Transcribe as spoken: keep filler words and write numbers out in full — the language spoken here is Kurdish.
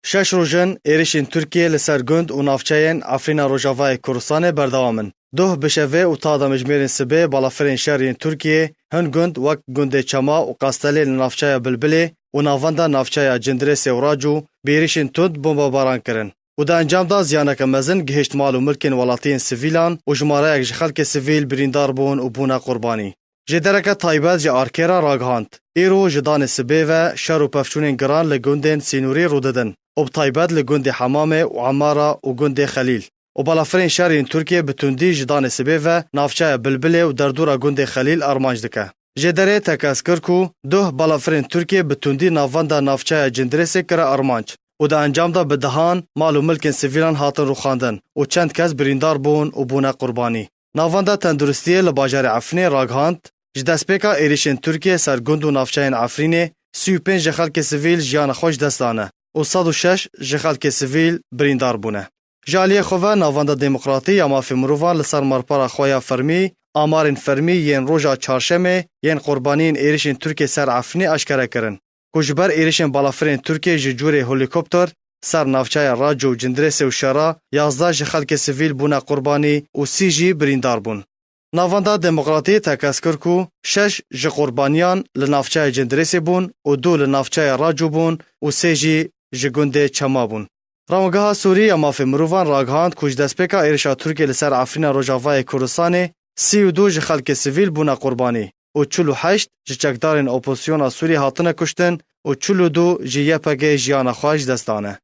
Şeş roj in êrişên Tirkiyê li ser gund û navçeyên Efrîna Rojavayê Kurdistanê berdewam in. Duh bi şevê û ta demjimêrên sibê balafirên şer yên Tirkiyê hin gund wek gundê Çema û Qastelê li navçeya Bilbilê û navenda navçeya Cindirêsê û Racû bi êrişên tund bombebaran kirin û di encam de ziyaneke mezin gihişt mal û milkên welatiyên sivîlan û jimareyek ji xelkê sivîl birîndar bûn û bûne qurbanî. Jêdereke taybet ji Arkê re ragihand, Îro ji danê sibê ve şer û pevçûnên giran li gundên sînorî rûdidin û bi taybet li gundê Hemamê û Emara û gundê Xelîl û balafirên şer yên Tirkiyê bi tundî ji danê sibê ve navçeya Bilbilê û derdora gundê Xelîl armanc dike. Jêderê tekez kir ku duh balafirên Tirkiyê bi tundî navenda navçeya Cindirêsê kire armanc û di encam de bi dehan mal û milkên sivîlan hatin rûxandin û çend kes birîndar bûn û bûne qurbanî. Navenda Tenduristiyê li bajarê Efrînê ragihand, ji destpêka êrişên Tirkiyê ser gund û navçeyên Efrînê, sî û pênc ji xelkê sivîl jiyana xwe ji dest dane û sed û şeş ji xelkê sivîl birîndar bûne. Ji aliyê xwe ve Navenda Demokratî ya Mafê Mirovan li ser merpara xwe ya fermî amarên fermî yên roja çarşemê yên qurbaniyên êrişên Tirkiyê ser Efrînê eşkere kirin ku ji ber êrişên balafirên Tirkiyê ji cûrê helîkopter ser navçeya Raco û Cindirêsê û Şera yazdeh ji xelkê sivîl bûne qurbanî û sî jî birîndar bûn. Navenda Demokratî tekez kir ku şeş ji qurbaniyan li navçeya Cindirêsê bûn û du li navçeya Raco bûn û sê jî ji gundê Çema bûn. Rewgeha Sûrî ya Mafê Mirovan ragihand ku ji destpêka êrişa Tirkiyê li ser Efrîna Rojavayê Kurdistanê sî û du ji xelkê sivîl bûne qurbanî û çil û heşt ji çekdarên opozisyona Sûrî hatine kuştin û çil û du ji Y P G jiyana xwe ji dest dane.